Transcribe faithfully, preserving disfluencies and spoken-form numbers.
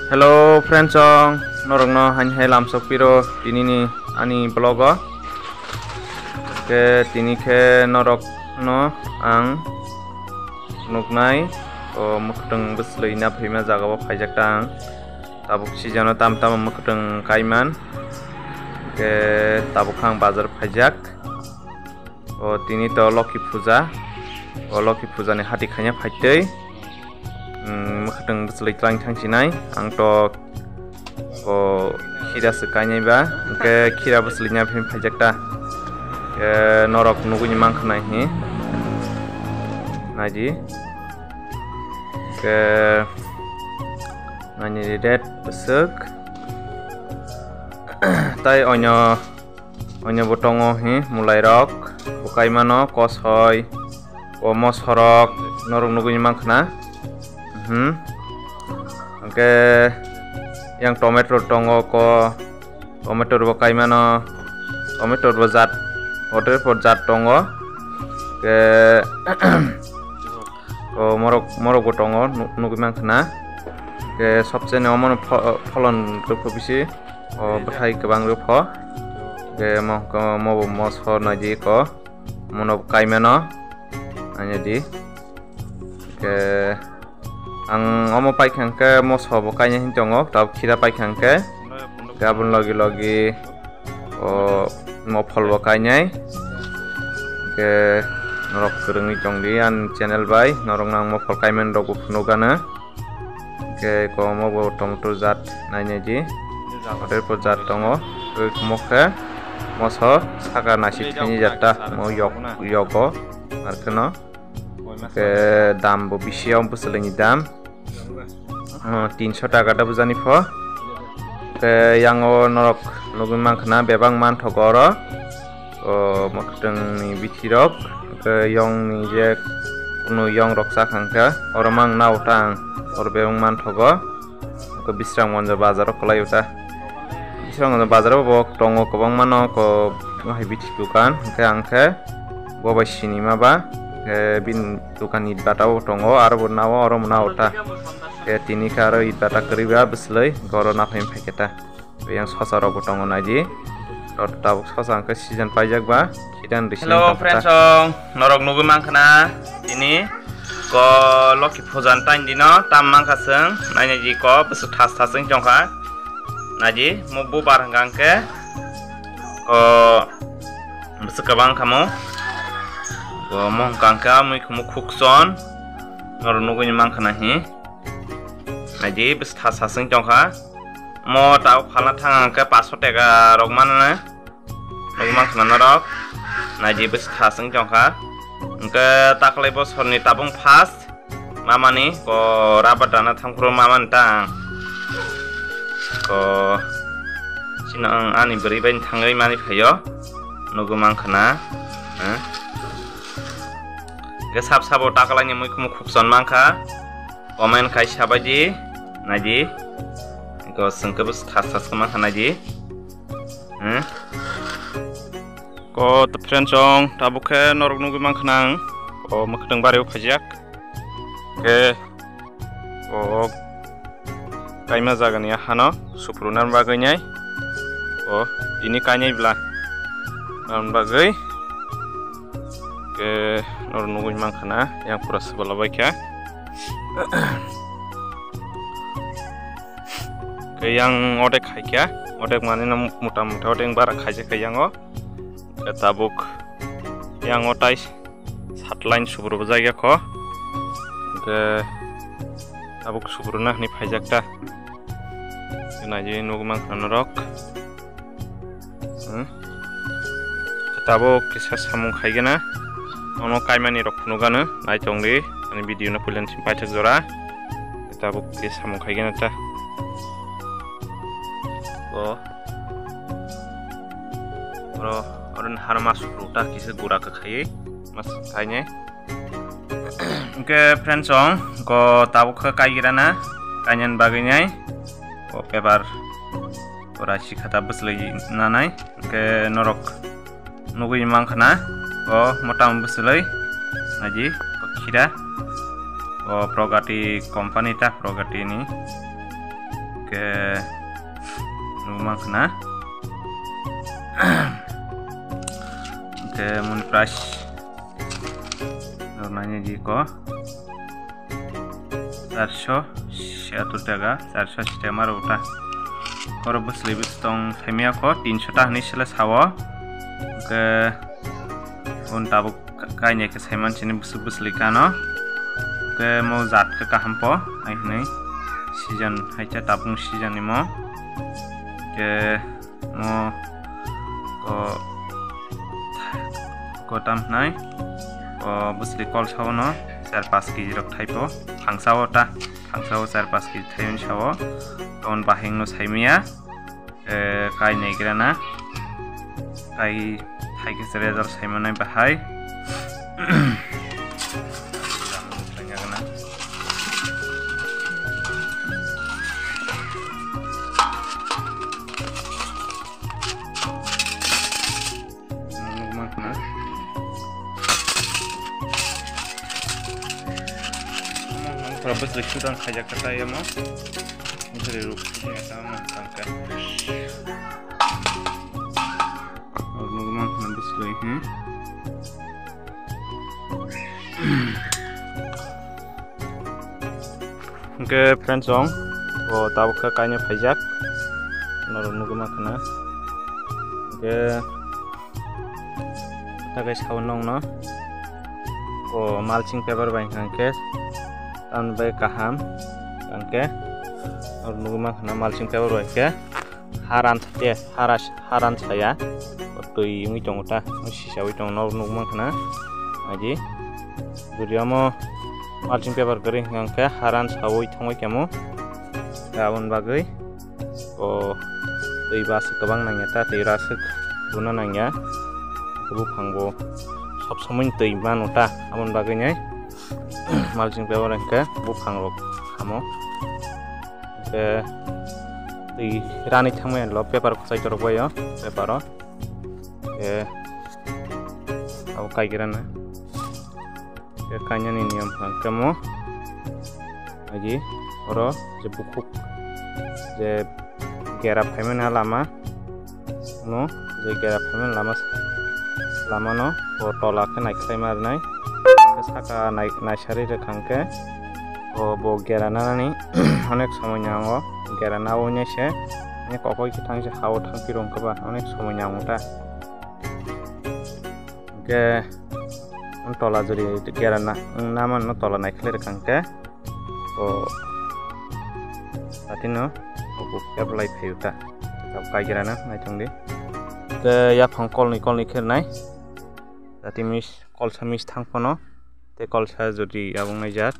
Hello friends song, norokno haini hai lamsok piro tinini ani vlog o. Ke tini khe norokno ang nuknai o mwkhwtwng bwswlwi na phaima jaga o phaijak ta ang. Tabuk season o tam tamo mwkhwtwng kaiman. Ke tabuk ang bazar phaijak. O tini to Loki puja. O Loki puja ni hati khaina phaitwi. Hmm, mwkhwtwng bwswlwi tlang thang sinai. Ang to o khira se kainai ba. Hwnkhe khira bwswlwi nya phin phaijak ta. Ke norok nugui ni mankha nai hi. Naidi. Ke nani red bwswk. Tai onyo Onyo bo tongo hi mulai rok, bukai mano kosoi, o moso rok norok nugui mankha na. Hmm. Hwnkhe yang tomato tongo ko, tomato bo kai mano, tomato bo jat, hotel por jat tongo. Ke O morok, morok bo tongo, nu-, nugui mankha na. Ke sobse ni omo no pho-, pholon rwpho bisi. O bwthai kwbang rwpho. Ke mo, ko, mo bo moso naidi ko. Mono kaimano. Ani di. Ke ang omo paikha hwnkhe moso bo kaina hin tongo. Tabuk khira paikha hwnkhe. Ke aboni logi logi. O mophol bo kainai. Hwnkhe norok kwrwngwi tongdi ani channel bai, norokno ang mophol kaimani rokbo phunukgano. Hwnkhe komo bo tomato jat nainai di. Hotel po jat tongo. Twi kumo khe moso saka naisik thaini jat ta mo yok, yogo. Arkheno. Hwnkhe dam bo bisi o bwswlwini dam. Oh, tinso taka da bujani pho. Ke yango norok nugui mankha na bebak manthogo oro. Oh, mwkhwtwng ni bithi rok. Ke yong ni je kunu yong rok cha khang kha. Oro mang na uta ang. Oro bebak manthogo. Ke Bisramganj bazar o kwlai uta. Bisramganj bazar o bo tongo kwbangma no ko hai bithi dukan. Hwnkhe ang khe bo bai sinima ba. Ke bini Dukan itbata bo tongo, aro bo nao, oro bo nao ta. Ke tini khe aro itbata kwrwi ba bwswlwi goro naphai phai khe ta. Yang sosa rok bo tongo naidi. Oro tabuk sosa hwnkhe season paijak ba, khidan risi. Hello friends song, norok nugui mankha na tini ko Loki puja ni time dino tam mankha chwng, nainai di ko bwswk thas thas wng tongkha. Naidi mo bubar hwnkha hwnkhe ko Bwswk kwbang kha mo. Bo mo hwnkha hwnkhe mui khumu khukson. Norok nugui ni mankha na hi. Naidi bwswk thas thas wng tongkha. Mo tao phalna thang hwnkhe paso teka rok mano. Nugui mankha na norok. Naidi bwswk thas wng tongkha. Hwnkhe taklai bosorni tabung first. Mamani ko rubber dana thangphuru mamani ta ang ko sino ang ani bwrwi bai thangwi mani phaio nugui mankha na. Hwnkhe sab sabo taklaini mui khumu khukchon mankha comment khai sabaidi naidi ko sengke bus thas thas mankha naidi. Ko friends song tabuk khe norok nugui mankha nang ko mwkhwtwng bario phaijak. Khe o kaima jagani hano supruna bagwi nai o tini kainai bla nang bagwi khe nor nugui mankha na yang pura sibala bai kha. Khe yang odek khai kha, odek mani no mota mota odek bara khaijak kha yang o. Khe tabuk yang o tai satlain subur bo jagya kho. Hwnkhe tabuk subur na hwnwi phaijak ta. Naidi nugui mankha norok. Hmm? Tabuk kisa samung khaigena. Ono kaimani rok phunukgano naitongdi. Ani video no puilan sim paithak jora. Tabuk kisa samung khaigena ta. O. Oro, oro ni hano ma sukru ta kisa gura kwkhaiwi ma kainai. Hwnkhe friends song ko tabuk khe kaigira na kainani bagwi nai ko paper ko raisi khata bwswlwi nanai hwnkhe norok nugui mankha na ko motam bwswlwi naidi ko khira ko Pragati company ta Pragati ni. Ke nukma khna. Ke moni price. Nornani ji ko. Charso siyatur taka, charso sitema rok ta. Koro bwsli bwsli tong saimaya ko, tinso ta hinwi sele sao. Ke un tabuk ka-, kainai khe saiman chini bwswk bwswlwi kano. Khe mo jat khe kaham po, hai hwnwi season hai khe tabuk season ni mo. Khe mo ko, ko tam hnai, ko bwswlwi kol sabono char paanch kg rok thai po, phangsa o ta, phangsa o char paanch kg thai hwnwi sao. Toboni bahai no saimaya. Eh, kai naigrana. Kai hai khe result saimanai bahai. Nukma khna. Omo nang pura bwswlwi sudang khaijak kha tei omo. Bwswlwi ruk sudang ya tamo tangka. Nukma khna bwswlwi, hmm. Hwnkhe friends, chwng o tabuk khe kainwi phaijak, norok nugwi mankha na. Hwnkhe takai sao nongno o mulching paper bai hwnkha hwnkhe tamni bagwi kaham, hwnkhe norok nugwi mankha na mulching paper bai khe. Haran thate, haras-, haran saya. O twi wngwi tongo ta, wngwi sisawi tongo, nok nukmang khna. Aji. Jodi omo mulching paper kwrwi hwnkha hwnkhe haran sawi thangwi kemo. Aboni bagwi o twi bwswk kwbang nangya ta, twi raswk rwna nangya. Buphang bo sob somoi twi mano ta, aboni bagwi nai mulching paper hwnkhe buphang rok hamo. Hwnkhe twi rani thangmani lo paper kwchai torok bai o paper o. Hwnkhe abo kaikrana. Hwnkhe kainani niyom hwnkhe mo agi oro je bukhuk je gera phaimani lama. No, je gera phaimani lama, lamano bo tola khe naikhlaima rwnai. Saka nai-, naisari rwkha hwnkhe bo, bo gera nanani onek somoi nango. Gera nawi nai se kokoi khe thang se ha-o thang phiro hwnkhe ba onek somoi nango ta. Hwnkhe tola jori gera na, namano tola naikhlai rwkha hwnkhe. O atino obo khe apply phaio ta. Kaigrana naithong di. Tei yaphang kolni kolni khe rwnai. Jati mis, kolsa mis thang phano. Tei kolsa jodi abong nai jat.